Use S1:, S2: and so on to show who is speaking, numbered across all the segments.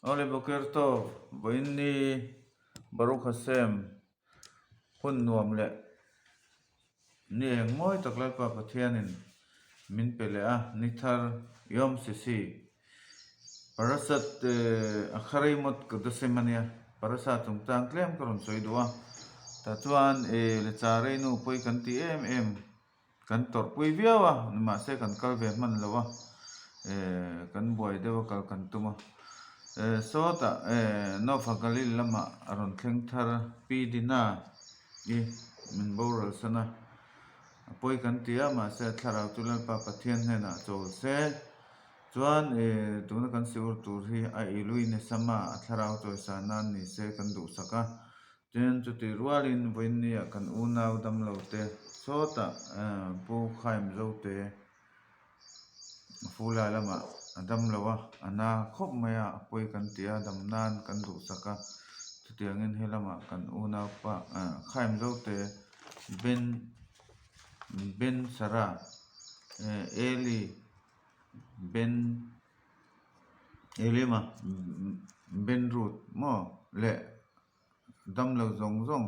S1: Awle Boker Tov, vawiin ni Baruch Hashem hun nuam leh ni eng mawi tak Lalpa Pathianin min pe leh a, ni thar Yom Shishi Parasat Acharei Mot Kedoshim a nia, Parasa chungchang tlem ka rawn sawi duh a, tah chuan Lecharei nu pawi kan ti em em. Kan tawrhpui viau a, nimahse kan kal ve hman lo a, eh kan buai deuh a kal kan tum a. Eh sawtah eh Nova Galil lamah a rawn thleng thar a, Pi Dina i min boral san a, a pawi kan ti a, mahse a thlarau chu Lalpa Pathian hnenah chawl se. Chuan eh tuna kan siur tur hi a Ilui Nesama a thlarau chawisa nan ni se kan duhsak a, Tin, chutih rualin vawiinnia kan unau damlote sawtah Pu Khaim Zote Fula lamah a damlo a, a na khawp mai a, a pawi kan ti a, dam nan kan duhsak a. Chutiangin he lamah kan unaupa Khaim Zote Ben Ben Sarah Eli Ben Elima Ben Ruth maw leh Damlo zawng zawng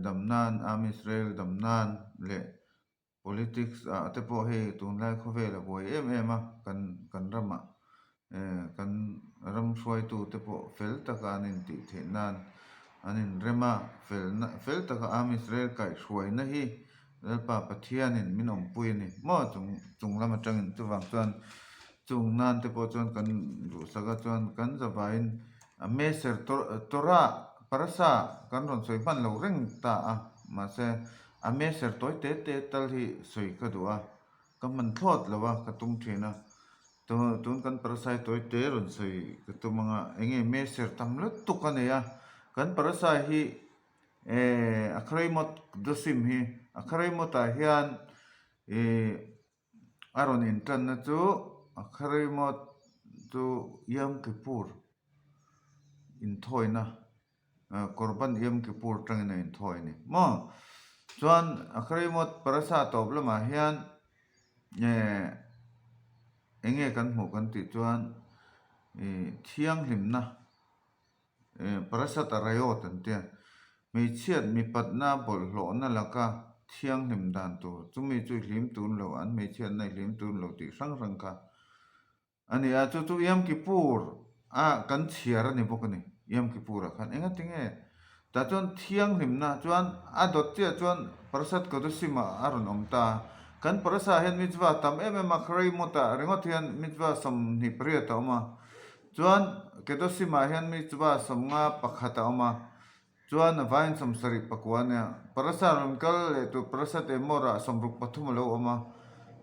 S1: dam nan Am Israel dam nan leh politics ah te pawh hei tunlai khawvel a buai em em a kan kan ramah kan ram hruaitu te pawh fel taka an intih theih nan an inrem a felna fel taka Am Israel kaihhruaina hi Lalpa Pathianin min awmpui a ni maw chung chung lam atangin chuvang chuan chung nan te pawh chuan kan duhsak a chuan kan zavaiin a meser Torah parasa kan rawn sawi hman lo reng ta a mahse a meser tawi te te tal hi sawi ka duh a ka hman thlawt lo a ka tum thin a tun kan parasa hi tawi te rawn sawi ka tum anga enge meser tam lutuk a nei a kan parasa hi Eh Acharei Mot Kedoshim hi Acharei Mot ah hian ih a rawn intanna chu Acharei Mot chu Yom Kippur inthawina Korban Yom Kippur atangin a inthawi a ni maw chuan Acharei Mot Parasha tawp lamah hian eh eng nge kan hmuh kan tih chuan ih thianghlimna. Parasat Arayot an tia, hmeichhiat mipatna bawlhhlawhna laka thianghlim dan tur, chumi chu i hlim tun lo, an hmeichhiatna i hlim tun lo tih hrang hrang kha a ni a, chu chu Yom Kippur a kan chhiar a ni bawk a ni, Yom Kippur ah khan enga tinge tah chuan thianghlimna chuan a dawt chiah chuan Parasat Kedoshim ah a rawn awm ta a, kan Parasa ah hian mitzvah tam em em a, Khareimot ah ringawt hian mitzvah 28 a awm a. Chuan Kedoshim-ah hian mi chuba 51 a awm a, chuan a vaiin 74 a nia. Parasa rawn kal leh tur Parasat Emor-ah 63 a lo awm a.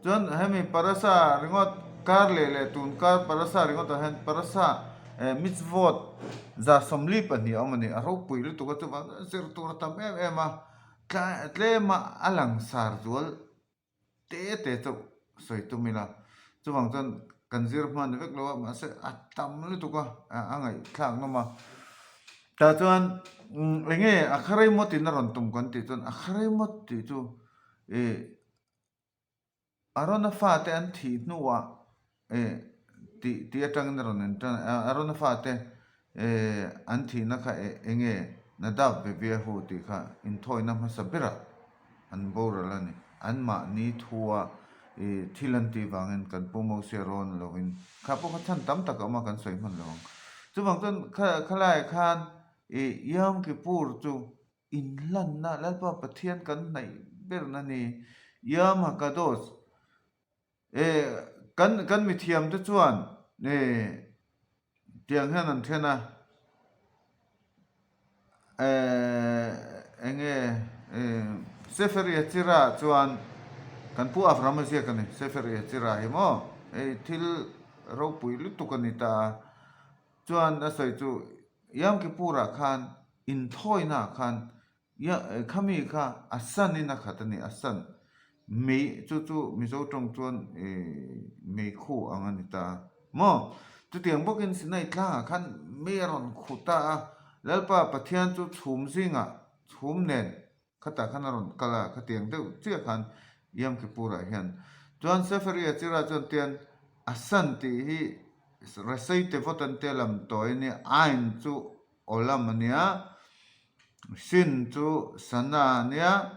S1: Chuan hemi Parasa ringawt kar leh leh tun kar Parasa ringawtah hian Parasa mitzvot 142 a awm a ni. A ropui lutuk a, chuvang chuan zir tur a tam em em a, tlema a langsar zual te te chauh sawi tum ila chuvang chuan kan zir hman vek lo a mahse a tam lutuk a a ngaihthlak nawm a tah chuan eng nge a kharei mawt in a rawn tum kan tih chuan a kharei mawt tih chu ih Arona fate an thih hnuah eh tih tih atangin a rawn en tan a Arona fate eh an thihna kha eh eng nge Nadav Beviahu tih kha inthawina hmasa berah an boral a ni. Anmahni thua ih thil an tih vangin kan Pu Mosia rawn lovin kha pawh kha chhan tam tak a awm a kan sawi hman lo ang. Chuvang chuan kha khalaiah khan ih Yom Kippur chu inhlanna Lalpa Pathian kan hnaih berna a ni. Yom HaKadosh Eh, kan kan mithiam te chuan eh tiang hian an then a, eh eng nge eh Sefer Yetzirah chuan kan Pu Avraham a ziak a ni, Sefer Yetzirah hi maw hei thil ropui lutuk a ni ta a, chuan a sawi chu Yom Kippur ah khan inthawina ah khan Ia khami kha a san in a khat a ni, a san. Mei chu chu Mizo tawng chuan mei khu ang a ni ta a maw? Chutiang bawkin Sinai tlangah khan mei a rawn khu ta a, Lalpa Pathian chu chhum zingah chhum nen khatah khan a rawn kal a, khatiang deuh chiah khan Yom Kippur ah hian. Chuan Sefer Yetzirah chuan tian a san tih hi. Rasei Tevot an tia lam tawi a nia, Ain chu Olam a nia, Shin chu Sana a nia,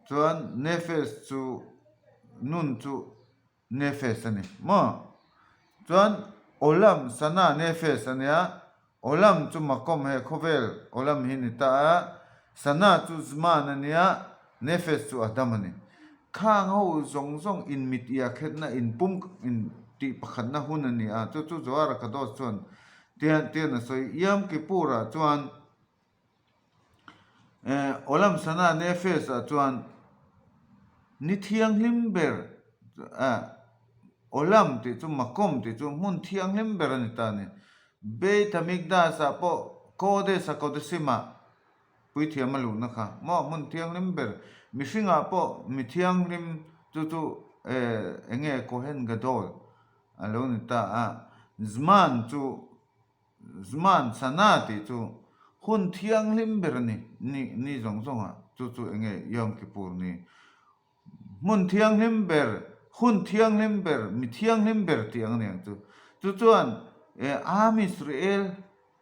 S1: chuan Nefesh chu Nun chu Nefesh a ni maw? Chuan Olam, Sana, Nefesh a nia, Olam chu Makom he khawvel Olam hi ni ta a, Sana chu Zman a nia, Nefesh chu Adam a ni. Khang ho zawng zawng in mit ia khetna in pum in tih pakhatna hun a ni a, chu chu Zohar Kadosh chuan tian tian a sawi. Yom Kippur ah chuan Olam Sana Nefesh ah chuan ni thianghlim ber Olam tih chu Makom tih chu hmun thianghlim ber a ni ta a ni. Beit Hamikdash ah pawh Kodesh a Kodesim ah puithiam a luhna kha maw hmun thianghlim ber mihring ah pawh mi thianghlim chu chu eng nge Kohen Gadol a lo ni ta a. Zman chu Zman Sana tih chu hun thianghlim ber a ni, ni ni zawng zawngah chu chu eng nge Yom Kippur ni. Hmun thianghlim ber, hun thianghlim ber, mi thianghlim ber tih ang a ni ang chu. Chu chuan Am Israel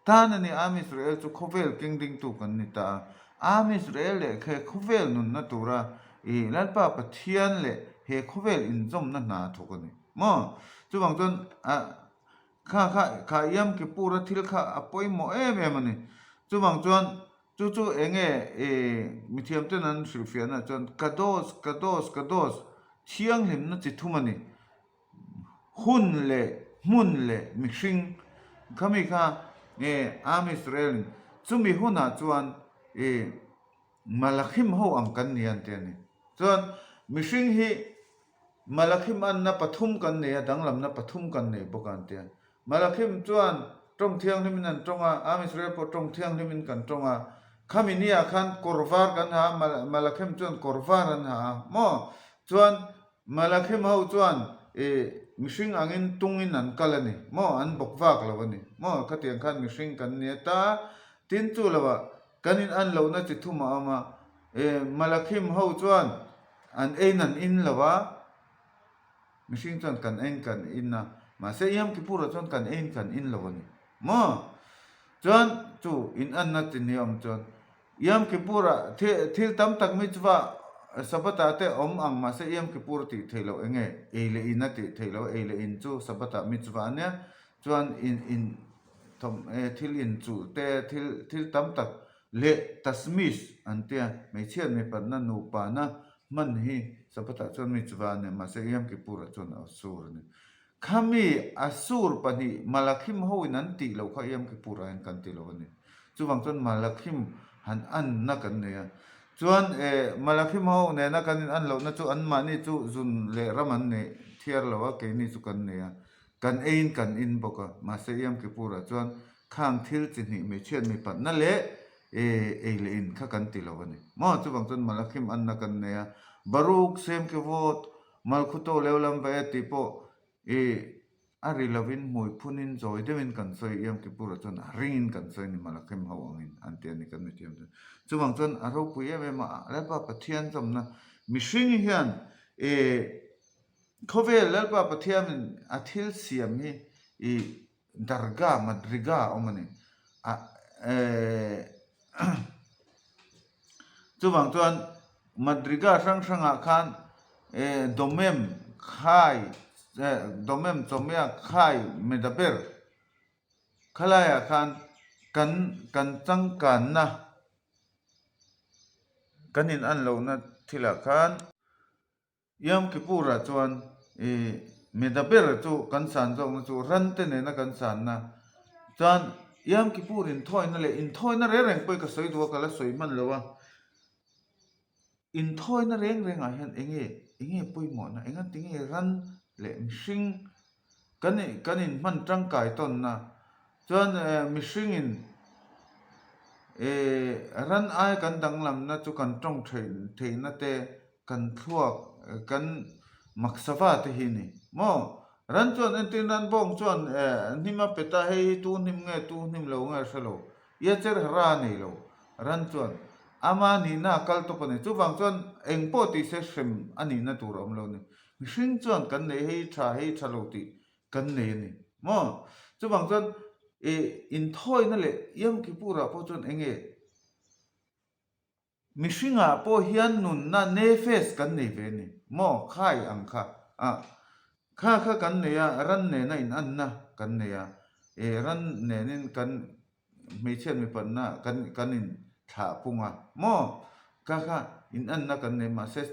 S1: tan a ni, Am Israel chu khawvel keng dingtu kan ni ta a. Am Israel leh he khawvel nunna tura i Lalpa Pathian leh he khawvel inzawmna hna a thawk a ni maw? Chuvang chuan Kha kha kha Yom Kippur a thil kha a pawimawh em em a ni. Chuvang chuan chu chu eng nge i mithiam ten an hrilhfiahna chuan Kadosh, Kadosh, Kadosh thianghlimna chi thum a ni. Hun leh hmun leh mihring khami kha e Am Israel in chumi hunah chuan i Malakhim ho ang kan ni an ti a ni. Chuan mihring hi Malakhim anna pathum kan nei a, danglamna pathum kan nei bawk a an ti a. Malakhim chuan tawng thianghlimin an tawng a, Am Israel pawh tawng thianghlimin kan tawng a. Khami niah khan kawr var kan ha a, Malakhim chuan kawr var an ha a maw? Chuan Malakhim ho chuan i mihring angin tungin an kal a ni maw? An bawk vak lo a ni maw? Khatiang khan mihring kan ni a ta. Tin chu lovah Kan in an lohna chi thum a awm a, e Malakhim ho chuan an ein an in lo a, mihring chuan kan ein kan in a, mahse Yom Kippur ah chuan kan ein kan in lo a ni maw? Chuan chu in anna chi ni awm chuan Yom Kippur ah thil tam tak mitzvah Sabbath ah te awm ang mahse Yom Kippur a tih theih loh eng nge ei leh in a tih theih loh ei leh in chu Sabbath ah mitzvah a nia chuan in in thawm eh thil inchulh te thil thil tam tak leh tashmish an tia hmeichhiat mipatna nupana hman hi Sabbath ah chuan mitzvah a nia mahse Yom Kippur ah chuan a sur a ni. Khami a sur pahnih Malakhim ho in an tih loh kha Yom Kippur ah hian kan ti lo a ni. Chuvang chuan Malakhim han anna kan nei a. Chuan eh Malakhim ho nena kan in an lohna chu anmahni chu zun leh ram an nei thiar lo a keini chu kan nei a. Kan eiin kan in bawk a, mahse Yom Kippur-ah chuan khang thil chi hnih hmeichhiat mipatna leh ei leh in kha kan ti lo a ni. Maw? Chuvang chuan Malakhim anna kan nei a, Baruk, Sem Kevot, Malkhuto Leulam Vaet tih pawh i a ri lovin hmui phunin zawi deuhin kan sawi Yom Kippur-ah chuan a ringin kan sawi a ni Malakhim ho angin an ti a ni kan mithiam chuan. Chuvang chuan a ropui em em a, Lalpa Pathian zawmna mihring hian i Khawvel Lalpa Pathianin a thil siam hi i darga, madriga a awm a ni. A Chuvang chuan madriga hrang hrangah khan domem khai domem chawmia khai medaber khalaiah khan kan kan changkanna kan in anlohna thilah khan Yom Kippur-ah chuan i mida ber chu kan san zawkna chu ran te nena kan sanna chuan Yom Kippur inthawina leh inthawina reng reng pawh hi ka sawi duh a ka la sawi hman lo a, inthawina reng rengah hian eng nge eng nge pawimawhna eng a ti nge ran leh mihring Kan kan inhman tangkai tawnna chuan mihringin ran ai kan danglamna chu kan tawng theihna te kan thluak kan maksava te hi a ni maw? Ran chuan entir nan bawng chuan hnim a pet a hei hi tu hnim nge tu hnim lo nge a hre lo ia cher hara a nei lo ran chuan ama nihna a kal tawp a ni chuvang chuan engpawh tih se hrem a nihna tur a awm lo a ni. Mihring chuan kan nei hei tha hei tha lo tih kan nei a ni. Maw? Chuvang chuan i inthawina leh Yom Kippur-ah pawh chuan eng nge mihringah pawh hian nunna nefesh kan nei ve a ni. Maw? Khai ang kha. Ah, kha kha kan nei a, ran nena inanna kan nei a. I ran nenin kan hmeichhiat mipatna kan kan in thlah pung a maw kha kha in anna kan nei mahse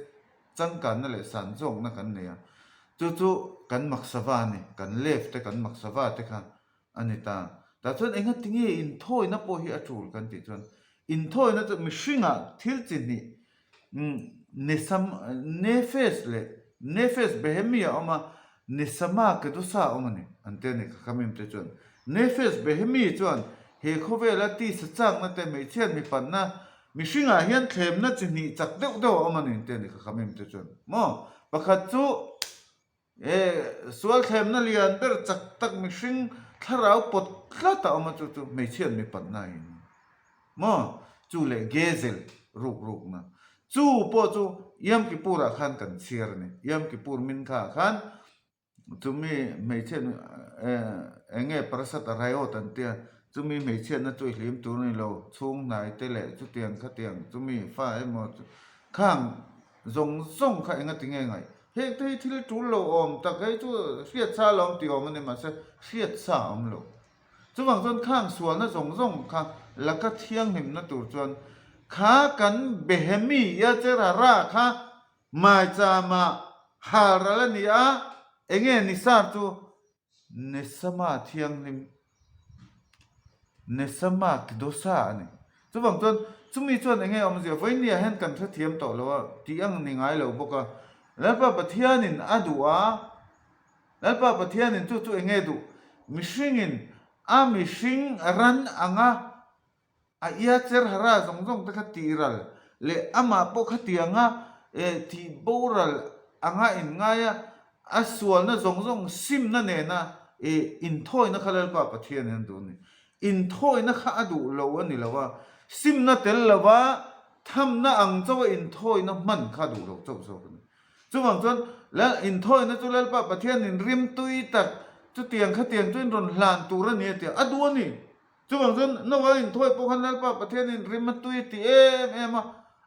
S1: changkanna leh san zawkna kan nei a chu chu kan maksava a ni kan left te kan maksava te kha a ni ta tah chuan enga tinge inthawina pawh hi a tul kan tih chuan inthawina chu mihringah thil chi hnih Nesama, Nefesh leh Nefesh Behemi a awm a, Nesama Kedusa a awm a ni, an ti a ni Khakhamim te chuan. Nefesh Behemi chuan he khawvela tisa chakna te, hmeichhiat mipatna, mihringah hian thlemna chi hnih chak deuh deuh a awm a ni, an ti a ni Khakhamim te chuan. Maw? Pakhat chu He sual thlemna lian ber chak tak mihring thlarau pawt tlat a awm a, chu chu hmeichhiat mipatna a in maw? Chu leh Gezel ruk rukna. Chu pawh chu Yom Kippur ah khan kan chhiar a ni. Yom Kippur min kha ah khan chumi hmeichhiat eng nge Parasat Arayot an tia, chumi hmeichhiatna chu i hlim tur a ni lo, chhung hnai te leh chutiang khatiang chumi fa emaw khang Zawng zawng kha enga tinge ngaih? Heng te hi thil tul lo awm tak hei chu hriat sa lo awm tih awm a ni mahse hriat sa a awm lo. Chuvang chuan khang sualna zawng zawng kha laka thianghlimna tur chuan kha kan Behemi Yacherara kha maichama halral a ni a, enge nisar chu Nesama thianghlim, Nesama Kedosa a ni. Chuvang chuan chumi chuan eng nge awmzia vawinia hian kan hrethiam tawh lo a tih ang ni ngai lo bawk a. Lalpa Pathianin a duh a, Lalpa Pathianin chu chu eng nge duh? Mihringin a mihring ran anga A ia cher hara zawng zawng te kha tihral leh amah pawh khatianga tih boral anga inngai a, a sualna zawng zawng simna nena inthawina kha Lalpa Pathianin a duh a ni. Inthawina kha a duh lo a ni lo a, simna tel lova thamna ang chauha inthawina hman kha a duh lo chauh zawk a ni. Chuvang chuan inthawina chu Lalpa Pathianin rimtui tak chutiang khatiang chu in rawn hlan tur a ni a ti a, a duh a ni. Chuvang chuan Noah inthawi pawh khan Lalpa Pathianin rim a tui a ti em em a,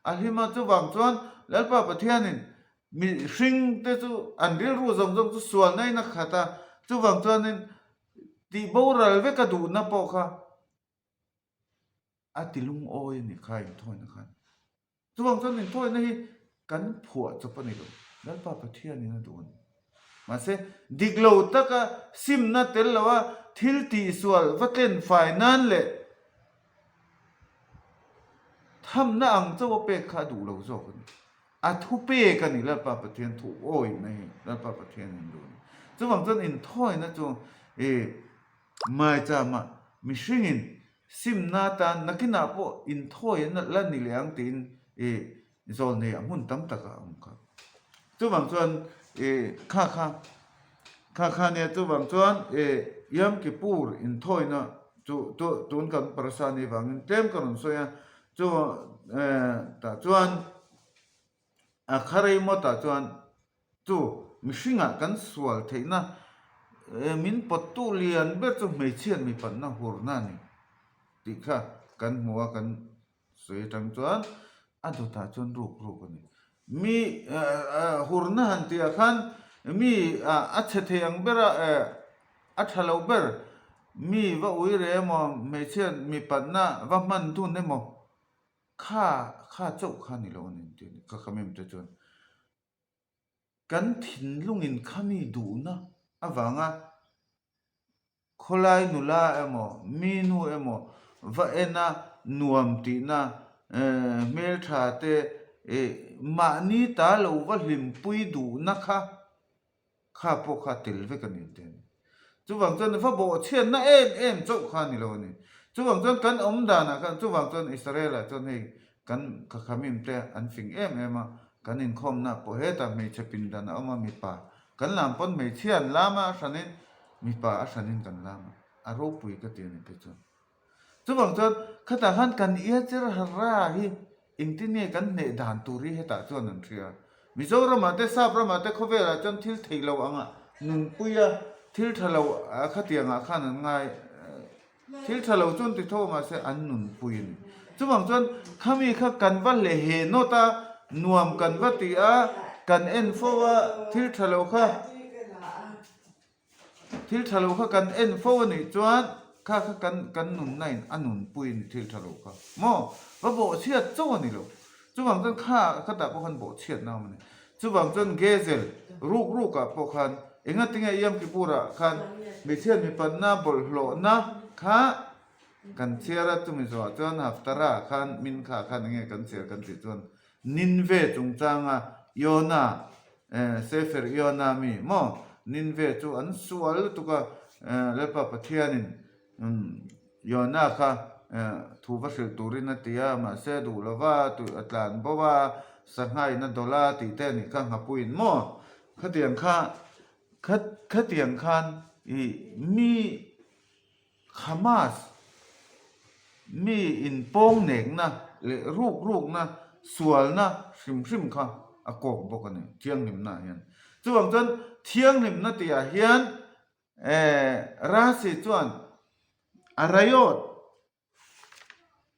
S1: a hlim a. Chuvang chuan Lalpa Pathianin mihring te chu an rilru zawng zawng chu sualna in a khat a, chuvang chuanin tih boral vek a duhna pawh kha a ti lungawi a ni kha inthawina khan. Chuvang chuan inthawina hi kan phuah chawp a ni lo, Lalpa Pathianin a duh a ni. Mahse, dik lo taka simna tel loa thil tihsual va tlen fai nan leh thamna ang chauh a pek kha a duh lo zawk a ni. A thu pek a ni, Lalpa Pathian thu awihna hi Lalpa Pathianin duh a ni. Chuvang chuan inthawina chu i Maichama mihringin simna atan nakinah pawh inthawi a la ni leh ang tiin i zawlnei ah hmun tam tak a awm kha. Chuvang chuan i kha kha kha kha nia chuvang chuan i Yom Kippur inthawina chu tun kan parasa ni vangin tlem ka rawn sawi a, chu tah chuan A kharei mawtah chuan chu mihringah kan sual theihna min pawttu lian ber chu hmeichhiat mipatna hurna a ni tih kha kan hmu a, kan sawi atang chuan a dawtah chuan ruk ruk a ni. Mi hurna han tihah khan mi a chhe thei ang bera a tha lo ber mi va uire emaw hmeichhiat mipatna va hman dun emaw Kha kha chauh kha ni lo a ni tih ka khamem te chuan kan thinlungin khami duhna avanga khawlai nula emaw mi nu emaw va ena nuam tihna hmeltha te mahni ta lo va hlimpui duhna kha Kha pawh kha tel vek a ni ang te a ni. Chuvang chuan va bawhchhiatna em em chauh kha a ni lo a ni. Chuvang chuan kan awm danah khan chuvang chuan Israel-ah chuan hei kan Khakhamim te an fing em em a, kan inkhawmna pawh hetah hmeichhe pindan a awm a, mipa kan lam pawn hmeichhia an lam a, a hranin mipa a hranin kan lam a, a ropui ka ti a ni te chuan. Chuvang chuan khatah khan kan Iacher Hara hi engtin nge kan hneh dan tur hi hetah chuan an hria. Mizoramah te, Sap ramah te khawvelah chuan thil theih lo anga nunpuia. thil tha lo khatiangah khan an ngai thil tha lo chu an ti tho a mahse an nunpui a ni. Chuvang chuan khami kha kan va hle he nawt a, nuam kan va ti a, kan en fo a, thil tha lo kha Thil tha lo kha kan en fo a nih chuan kha kha kan kan nunna in a nunpui a ni thil tha lo kha maw? Va bawhchhiat chauh a ni lo. Chuvang chuan kha khatah pawh khan bawhchhiatna a awm a ni. Chuvang chuan Gezel ruk rukah pawh khan engatinge Yom Kippur-ah khan hmeichhiat mipanna bawlhhlawhna kha kan chhiar a, chumi zawhah chuan Haftarah khan min kha khan enge kan chhiar kan tih chuan Ninve chungchanga Yona, Sefer Yona mi maw? Ninve chu an sual lutuk a, Lalpa Pathianin Yona kha thu va hrilh turin a ti a, mahse duh lova a tlan bo a, sanghain a dawlh a tih te a nih kha nghapuiin maw? Khatiang kha, khatiang khan i mi Hamas mi inpawngnekna leh rukrukna sualna hrim hrim kha a kawk bawk a ni, thianghlimna ah hian. Chuvang chuan thianghlimna tihah hian Rashi chuan a raiawt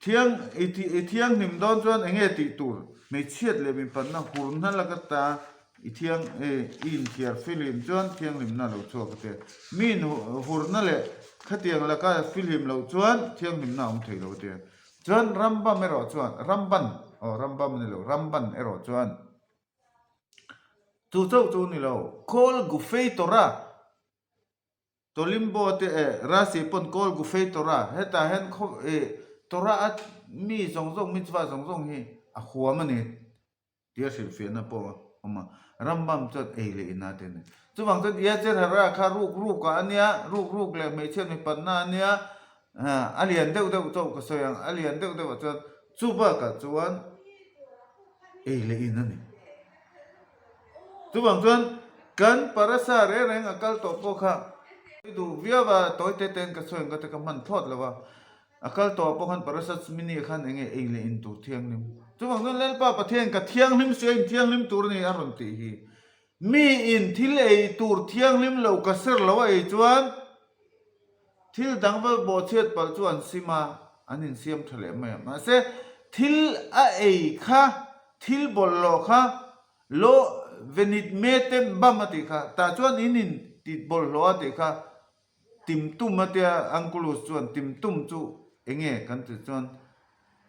S1: Thiang, i i thianghlim dawn chuan eng nge tih tur? Hmeichhiat leh mipanna hurna laka ta i thiang i i inthiar fihlim chuan thianghlimna a lo chhuak a tia. Mi in hurna leh khatiang laka fihlim loh chuan thianghlimna a awm thei lo a tia. Chuan Rambam erawh chuan, Ramban, aw Rambam a ni lo, Ramban erawh chuan chu chauh chu a ni lo, Kol Gufei Torah, Tolimbo te eh Rasi pawn kawl gufei Torah hetah hian khaw eh Torah a mi zawng zawng mitzvah zawng zawng hi a huam a ni tia hrilhfiahna pawh a awm a, Rambam chuan ei leh ina te a ni. Chuvang chuan Yatzer Hara kha ruk ruk ah a nia, ruk ruk leh hmeichhiat mipanna a nia, a lian deuh deuh chauh ka sawi ang, a lian deuh deuh ah chuan chu bakah chuan ei leh in a ni. Chuvang chuan kan parasa reng reng a kal tawh pawh kha i duh viau a, tawi te tein ka sawi ang ka ti ka hman thlawt lo a, a kal tawh pawh khan parasa mini khan eng nge ei leh in tur thianghlim. Chuvang chuan Lalpa Pathian ka thianghlim sia in thianghlim tur a ni a rawn tih hi. Mi in thil ei tur thianghlim lo ka ser lo a ei chuan Thil dang va bawhchhiat palh chu an sim a, an insiam tha leh mai a. Mahse, thil a ei kha, thil bawlhhlawh kha, lo venit me tem bam a tih kha, tah chuan in in tit bawlhhlawh a tih kha, tim tum a tia Anculus chuan tim tum chu eng nge kan tih chuan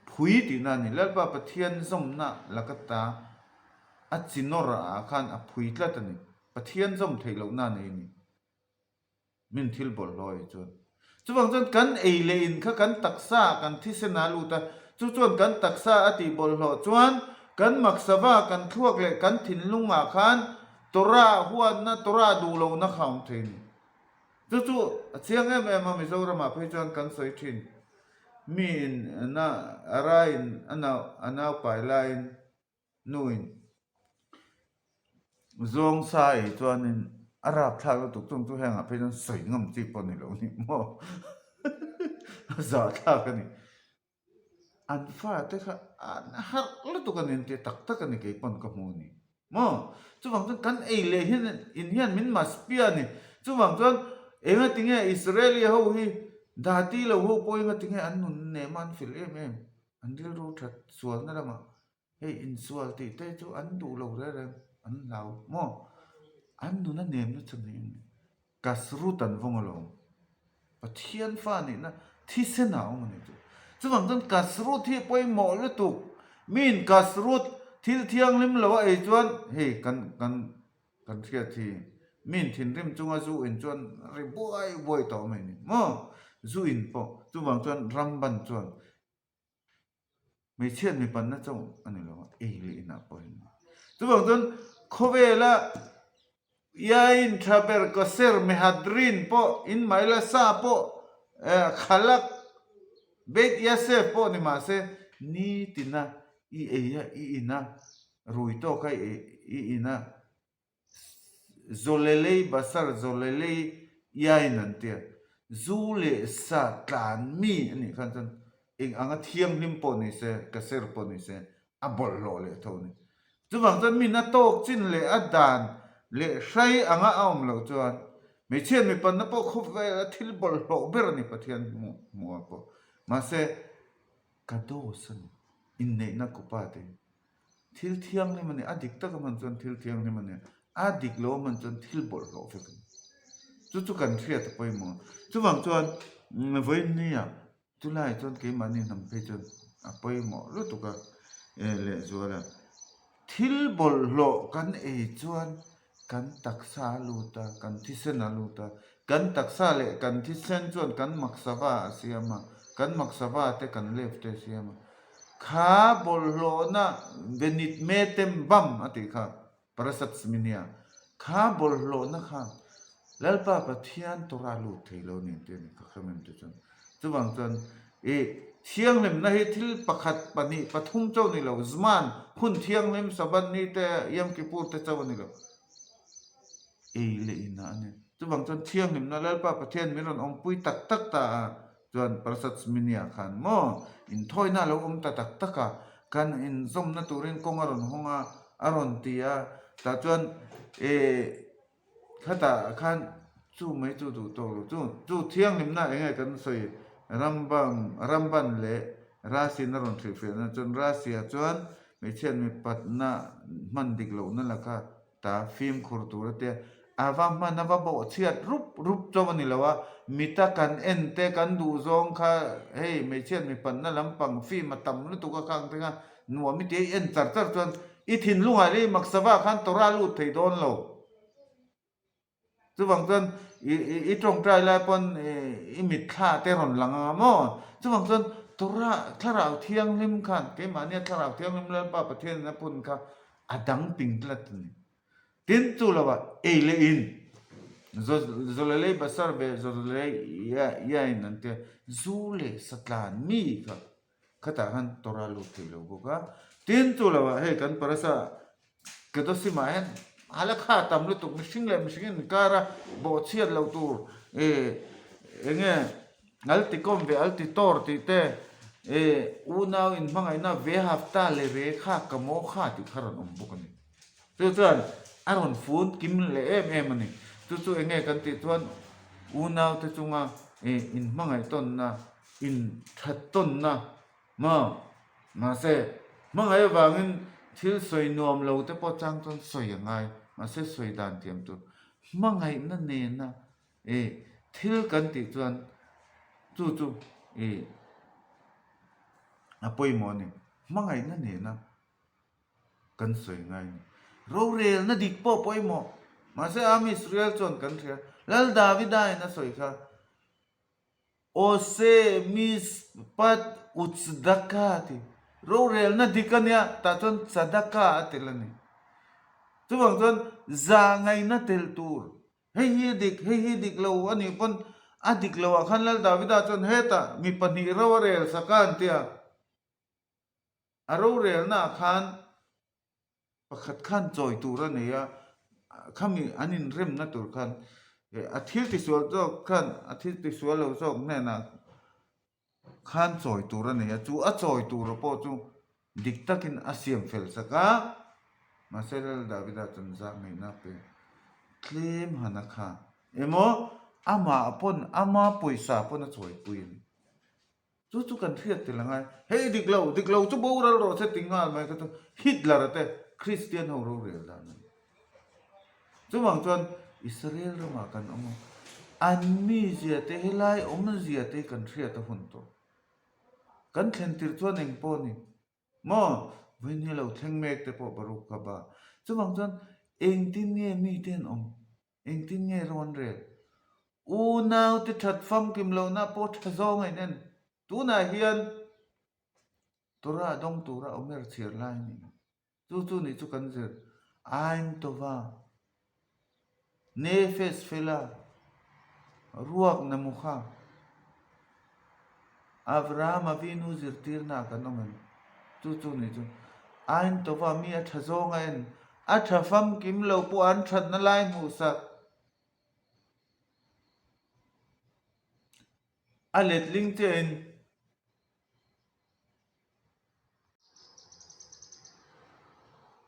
S1: phui tihna a ni. Lalpa Pathian zawmna laka ta a chi nawr ah khan a phui tlat a ni. Pathian zawm theih lohna a nei a ni. Min thil bawlhhlawh ei chuan. Chuvang chuan kan ei leh in kha kan taksa kan thisen a lut a, chu chuan kan taksa a tih bawlhhlawh chuan kan maksava kan thluak leh kan thinlungah khan Torah huatna, Torah duh lohna kha a awm thei a ni. Chu chu a chiang em em a, Mizoramah phei chuan kan sawi thin. Mi in a raiin a nau a naupai laiin Nuin zawng sa ei chuanin a rapthlak lutuk chung chu hengah phei chuan sawi ngam chi pawh a ni lo a ni maw a zahthlak a ni. An fate kha an harh lutuk a ni an ti tak tak a ni kei pawn ka hmu a ni maw. Chuvang chuan kan ei leh hian in hian min maspia a ni. Chuvang chuan engatinge Israeli ho hi dati lo ho pawh engatinge an nun nem a an fel em em an rilru that sualna lamah Hei insual tih te chu an duh lo reng reng, an hlau maw? An nun a nemna chhan hi eng nge? Kasrut an vawng alawm. Pathian fa nihna thisen ah a awm a ni chu. Chuvang chuan kasrut hi pawimawh lutuk. Miin kasrut thil thianghlim lo a ei chuan hei kan kan kan hriat hi miin thinrim chunga zu in chuan ri buai buai tawh mai a ni maw? Zu in pawh chuvang chuan ramban chuan Hmeichhiat mipanna chauh a ni lo a, ei leh inah pawh a ni. Chuvang chuan khawvela Iain tha ber Kosher Mehadrin pawh in Maila sa pawh Khalak Beit Yasef pawh ni mah se nitina i ei a i in a rui tawk a i in a Zawlelei Basar Zawlelei Iain an ti a, zu leh sa tlan mi a nih khan chuan eng anga thianghlim pawh ni se, kasher pawh ni se, a bawlhhlawh leh tho a ni. Chuvang chuan min a tawk chin leh a dan leh hrai anga a awm loh chuan. Hmeichhia mipanna pawh khawvela thil bawlhhlawh ber a ni Pathian hmuh ah pawh. Mahse, kados a ni, inneihna kupa te hi. Thil thianghlim a ni, a dik taka hman chuan thil thianghlim a ni, a dik lo hman chuan thil bawlhhlawh vek a ni. Chu chu kan hriat a pawimawh. Chuvang chuan vawiinnia chulaiah chuan keimahni hnam phei chuan a pawimawh lutuk a, lehzual a. Thil bawlhhlawh kan ei chuan kan taksa a lut a, kan thisen a lut a, kan taksa leh kan thisen chuan kan maksava a siam a, kan maksava te kan lef te a siam a. Kha bawlhhlawhna venit metem bam a tih kha Parasat Sminia, kha bawlhhlawhna kha Lalpa Pathian Torah lut thei lo ni tih a ni kha kha mem te chuan. Chuvang chuan i thianghlimna hi thil pakhat, pahnih, pathum chauh ni lo, zman, hun thianghlim, Sabbath ni te, Yom Kippur te chauh a ni lo. Ei leh inah a ni. Chuvang chuan thianghlimna Lalpa Pathian min rawn awmpui tak tak ta a, chuan Prasad Sminia khan maw inthawina a lo awm ta tak tak a, kan inzawmna turin kawng a rawn hawng a, a rawn ti a, tah chuan eh Khatah khan chu mai chu duh tawk lo chu chu thianghlimna eng nge kan sawi Rambam Ramban leh Rasi'n a rawn hrilhfiahna chuan Rasia chuan hmeichhiat mipatna hman dik lohna laka ta fimkhur tur a tia a va hman a va bawhchhiat rup rup chauh a ni lo a mita kan en te kan duh zawng kha hei hmeichhiat mipatna lampang fim a tam lutuk a khang te kha nuam i tia i en char char chuan i thinlungah leh i maksava khan Torah lut thei dawn lo. Chuvang chuan i i tawngtai lai pawn i mitthla te rawn lang anga maw? Chuvang chuan Torah thlarau thianghlim khan keimahnia thlarau thianghlim Lalpa Pathianin a phun kha a dang ping tlat a ni. Tin chu lovah ei leh in Zawlalei basar ve Zawlalei iain an tia zu leh satlan mi kha khatah khan Torah lut thei lo bawk a. Tin chu lovah hei kan parasa Kedosim-ah hian halakha tam lutuk mihring leh mihring inkar a bawhchhiat loh tur eh eng nge altikawm ve altitor tih te eh unau inhmangaihna ve hafta leh re kha ka maw kha tih kha rawn awm bawk a ni. Chu chuan a rawn fun kim leh em em a ni. Chu chu eng nge kan tih chuan unau te chunga eh inhmangaih tawnna inthat tawnna Maw? Mahse, hmangaih avangin thil sawi nuam lo te pawh chang chuan sawi a ngai. Mahse, sawi dan thiam tur hmangaihna nena i thil kan tih chuan chu chu i a pawimawh a ni. Hmangaihna nena kan sawi ngai a ni. Rorelna dik pawh pawimawh. Mahse, Am Israel chuan kan hria. Lal Davida in a sawi kha. Ose mishpat utzdaka ti. Rorelna dik a nia, tah chuan tzadaka a tel a ni. Chuvang chuan zah ngaihna tel tur, hei hi a dik, hei hi dik lo a nih pawn a dik lo ah khan Lal Davida chuan hetah mi pahnih ro a rel sak a an ti a. A rorelna ah khan Pakhat khan chawi tur a nei a, khami an inremna tur khan a thil tisual zawk khan a thil tisual lo zawk hnenah khan chawi tur a nei a, chu a chawi tura pawh chu dik takin a siam fel sak a, mahse Lal Davida chuan zah ngaihna pe tlem han a kha emaw amah pawn ama pawisa pawn a chawipui a ni. Chu chu kan hriat tel angai. Hei dik lo, dik lo chu boral rawh se ti nghal mai kha chu Hitler a te Christian ho rorel dan a ni. Chuvang chuan Israel ramah kan awm a, an mizia te helai awmzia te hi kan hriat a hun tawh. Kan thlen tir chuan eng pawh a ni maw? Vawiin hi a lo thleng mek te pawh Baruch haba. Chuvang chuan engtin nge mite an awm? Engtin nge rawn rel? Unaute that famkim lohna pawh tha zawng a inen. Tunah hian Torah dawng tura Omer chhiar lai a ni. Chu chu nih chu kan zir. Ain Tova, Nefesh Fela, Ruak Namukha. Abraham Avinu zirtirna ah kan awm em? Chu chu nih chu Ain Tova mi a tha zawng a en, a tha famkim lo pawh an thatna lai hmuhsak a letling chiah in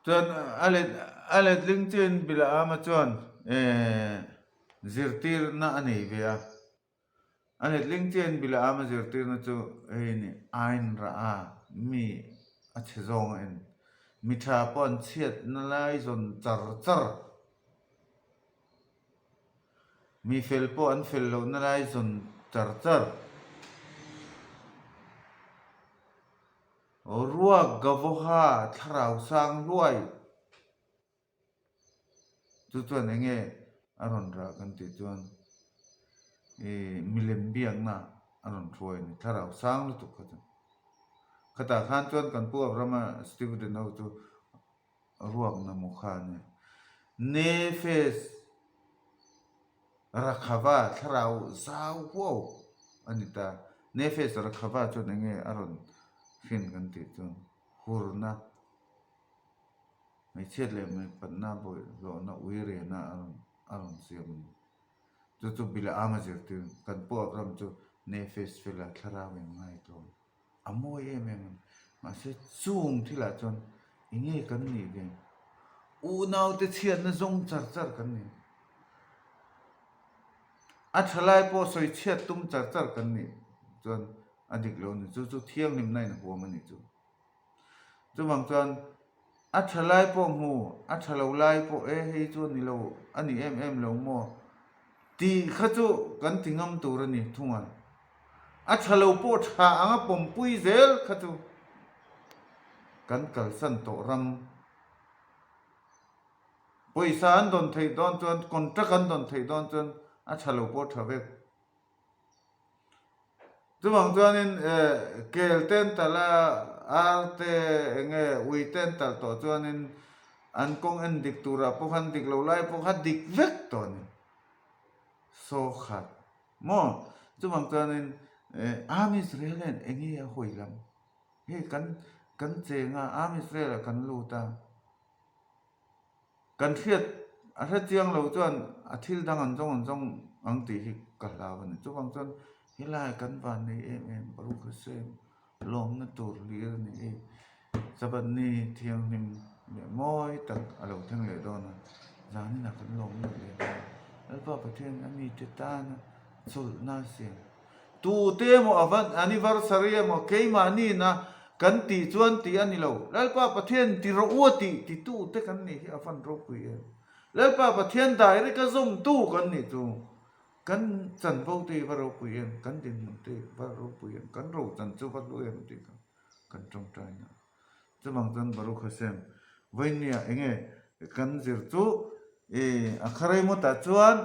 S1: Chuan a let a letling chiah in Bilaama chuan eh. Zirtirna a nei ve a. A letling chiahin Bilaama zirtirna chu hei ni, Ain rah a, mi a chhe zawng a en. Mi tha pawh an chhiatna lai zawn char char. Mi fel pawh an fel lohna lai zawn char char. Ruak Gavoha thlarau sang hluai. Chu chuan eng nge a rawn rah kan tih chuan ih milem biakna a rawn hruai a ni, thlarau sang lutuk kha chu. Khatah khan chuan kan pu Abrahama student ho chu ruakna maw kha a ni. Nefesh Rakhava thlarau zau huau a ni ta. Nefesh Rakhava chuan eng nge a rawn hrin kan tih chuan hurna. Hmeichhiat leh hmeipatna bawihhlawhna ui rena a rawn siam a ni. Chu chu Bilaama zirtir kan pu Abraham chu Nefesh fela thlarau in ngaihtlawm a mawi em em a ni. Mahse chung thilah chuan eng nge kan nih ve? Unaute chhiatna zawng char char kan ni. A thalai pawh sawi chhiat tum char char kan nih chuan a dik lo a ni. Chu chu thianghlimna in huam a nih chu. Chuvang chuan a tha lai pawh hmu, a tha lo lai pawh e hei chu a ni lo, a ni em em lo maw tih kha chu kan ti ngam tur a ni thung a. A tha lo pawh tha anga pawmpui zel kha chu kan kalsan tawh ram. Pawisa an dawn theih dawn chuan, contract an dawn theih dawn chuan a tha lo pawh tha vek. Chuvang chuanin kel ten talh a, ar te eng nge ui ten talh tawh chuanin an kawng en dik turah pawh khan dik lo lai pawh kha dik vek tawh a ni. Saw khat maw? Chuvang chuanin Am Israel hian eng nge a hawi lam? Hei kan kan cheng a, Am Israel ah kan lut a. Kan hriat a hre chiang lo chuan a thil dang an zawng an zawng ang tih hi ka hlau a ni. Chuvang chuan helai kan van nei em em Baruch Hashem lawmna tur hlir a ni e. Sabbath ni thianghlim leh mawi tak a lo thleng leh dawn a, zaninah kan lawm luh leh dawn a. Lalpa Pathian a mite tana chawlhna a siam. Tute emaw a van anniversary emaw keimahni na kan tih chuan tih a ni lo. Lalpa Pathian ti rawh u a tih titu te kan nih hi a van ropui em. Lalpa Pathian direct a zawmtu kan nih chu kan chanvo te hi va ropui em, kan dinhmun te hi va ropui em, kan rochan chu va hlu em tih kha kan tawngtai na. Chuvang chuan Baruch Hashem vawinia enge kan zir chu i a khareimawtah chuan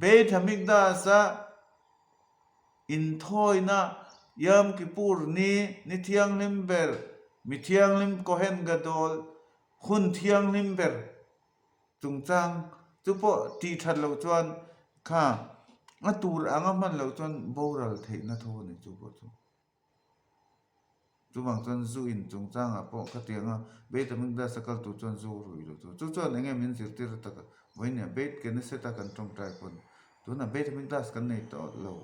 S1: Beit HaMikdash-a inthawina Yom Kippur ni, ni thianghlim ber, mi thianghlim Kohen Gadol hun thianghlim ber chungchang chu pawh tih that loh chuan kha a tur anga hman loh chuan boral theihna tho a ni chu pawh chu. Chuvang chuan zu in chungchangah pawh khatianga Beit HaMikdash a kal tur chuan zu rui lo tur. Chu chuan eng nge min zirtir a taka vawinia Beit Knesset a kan tawngtai pawn tunah Beit HaMikdash kan nei tawh lo,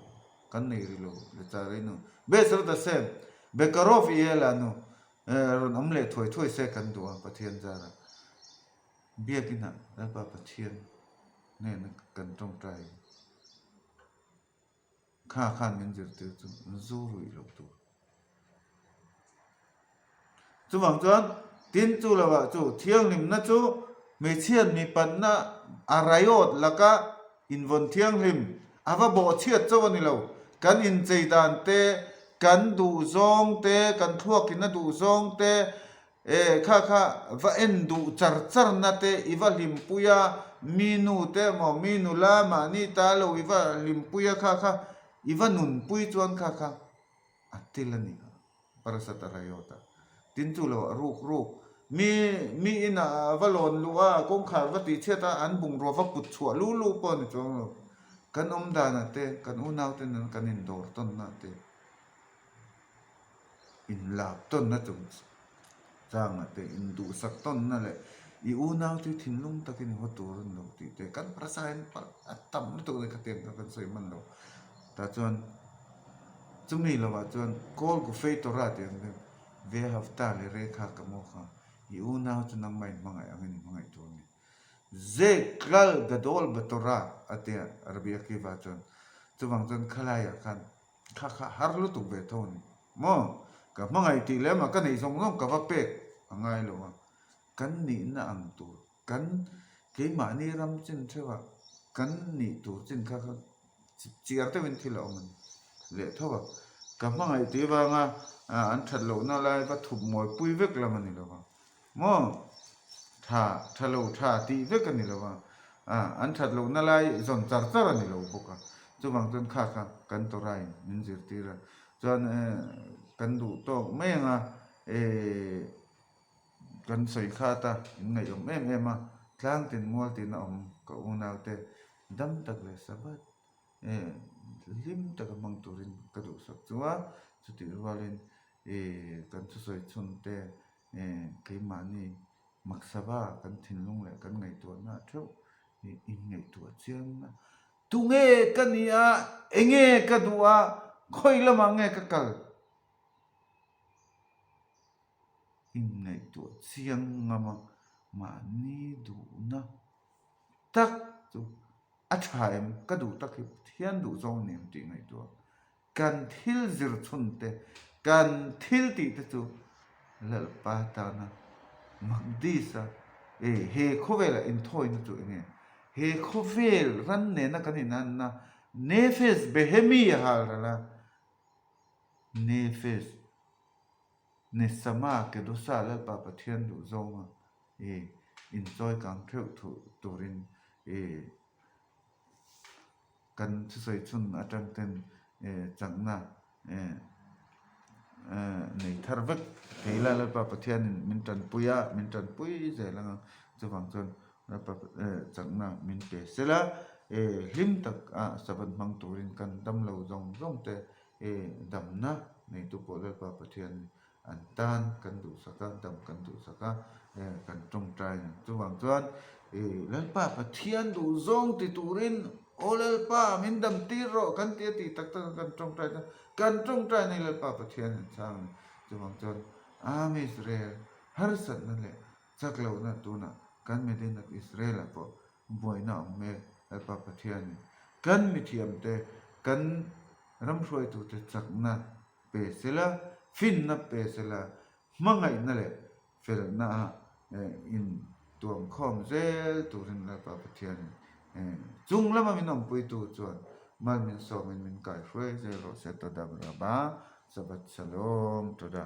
S1: kan nei ri lo le char ei nu. Be'ezrat Hashem, Bekarov i ela nu rawn awm leh thuai thuai se kan duh a Pathian zara biakinah Lalpa Pathian hnena kan tawngtai. Kha khan min zirtir chu zu ruih loh tur. Chuvang chuan tin chu lovah chu thianghlimna chu hmeichhiat mipatna a riot laka invawn thianghlim a va bawhchhiat chauh a ni lo. Kan inchei dan te, kan duhzawng te, kan thluakin a duhzawng te, E, kha kha va en duh char char na te i va hlimpui a, mi nu te emaw mi nula mahni ta lo i va hlimpui a kha kha i va nunpui chuan kha kha a tel a ni a, Parasat a raiawt a. Tin chu lo a ruk ruk, mi mi inah a va lawn luh a, kawngkhar va tihchhiat a, an bungrua va put chhuah lu lu pawh a ni chuang lo. Kan awm danah te, kan unaute nen kan indawr tawnna te. Inlak tawnna chung changah te, induhsak tawnna leh i unaute thinlung takin i haw tur a ni lo tih te kan prasa hian a tam lutuk a ni khatiang kha kan sawi hman lo. Tah chuan chumi lovah chuan Kol Gufei Torah tih ang hian Vehavta leh Rekha ka maw kha i unau chu nangmah in hmangaih angin i hmangaih tur a ni. Ze klal gadol b'Torah a tia Rabbi Akiva chuan. Chuvang chuan khalaiah khan kha kha har lutuk ve tho a ni maw? Ka hmangaih tih lem a ka neih zawng zawng ka va pek a ngai lo a, kan nihna ang tur kan keimahni ram chin theuhah kan nih tur chin kha kha chiar deuhin thil a awm a ni leh tho a. Ka hmangaih tih vanga an that lohna lai va thup mawipui vek lam a ni lo va. Maw? Tha, tha lo tha tih vek a ni lo a, an that lohna lai zawn char char a ni lo bawk a. Chuvang chuan kha kha kan Torah in min zirtir a. Chuan kan duh tawk mai ang a, kan sawi khat a, in ngaihawm em em a, tlang tin mual tin a awm ka unaute dam tak leh Sabbath hlim taka hmang turin ka duhsak chu a, chutih rualin kan thusawi chhun te keimahni maksava kan thinlung leh kan ngaihtuahna theuh hi inngaihtuah chiang a, tunge ka ni a, enge ka duh a, khawi lamah nge ka kal? Inngaihtuah chiang ngam a, mahni duhna tak chu a tha em? Ka duh tak hi Pathian duh zawng ni em tih ngaihtuah Kan thil zir chhun te, kan thil tih te chu Lalpa tana Makdis-a e he khawvela inthawina chu enge? He khawvel ran nena kan inanna Nefesh Behemi a hal ral a, Nefesh Nesama Kedosa Lalpa Pathian duh zawnga e inchawi kang theuh thuh turin e Kan thusawi chhun atang ten chakna nei thar vek thei ila Lalpa Pathianin min tanpui a, min tanpui zel ang a, chuvang chuan Lalpa chakna min pe sela hlim tak a Sabbath hmang turin kan damlo zawng zawng te damna neitu pawh Lalpa Pathian An tan kan duhsak a, dam kan duhsak a, kan tawngtai a ni. Chuvang chuan Lalpa Pathian duh zawng ti turin Aw Lalpa min dam tir rawh kan ti a tih tak tak a kan tawngtai chuan kan tawngtai na hi Lalpa Pathian an chhang a ni. Chuvang chuan Am Israel harsatna leh chak lohna tunah kan Medinat Israel ah pawh buaina a awm mek Lalpa Pathianin kan mithiamte kan ram hruaitute chakna pe sela, finna pe sela, hmangaihna leh felna ah in tuam khawm zel turin Lalpa Pathianin chung lama min awmpuitu chuan mal min sawmin min kaihruai zel rawh se. Toda Rabba, Shabbat Shalom, Toda.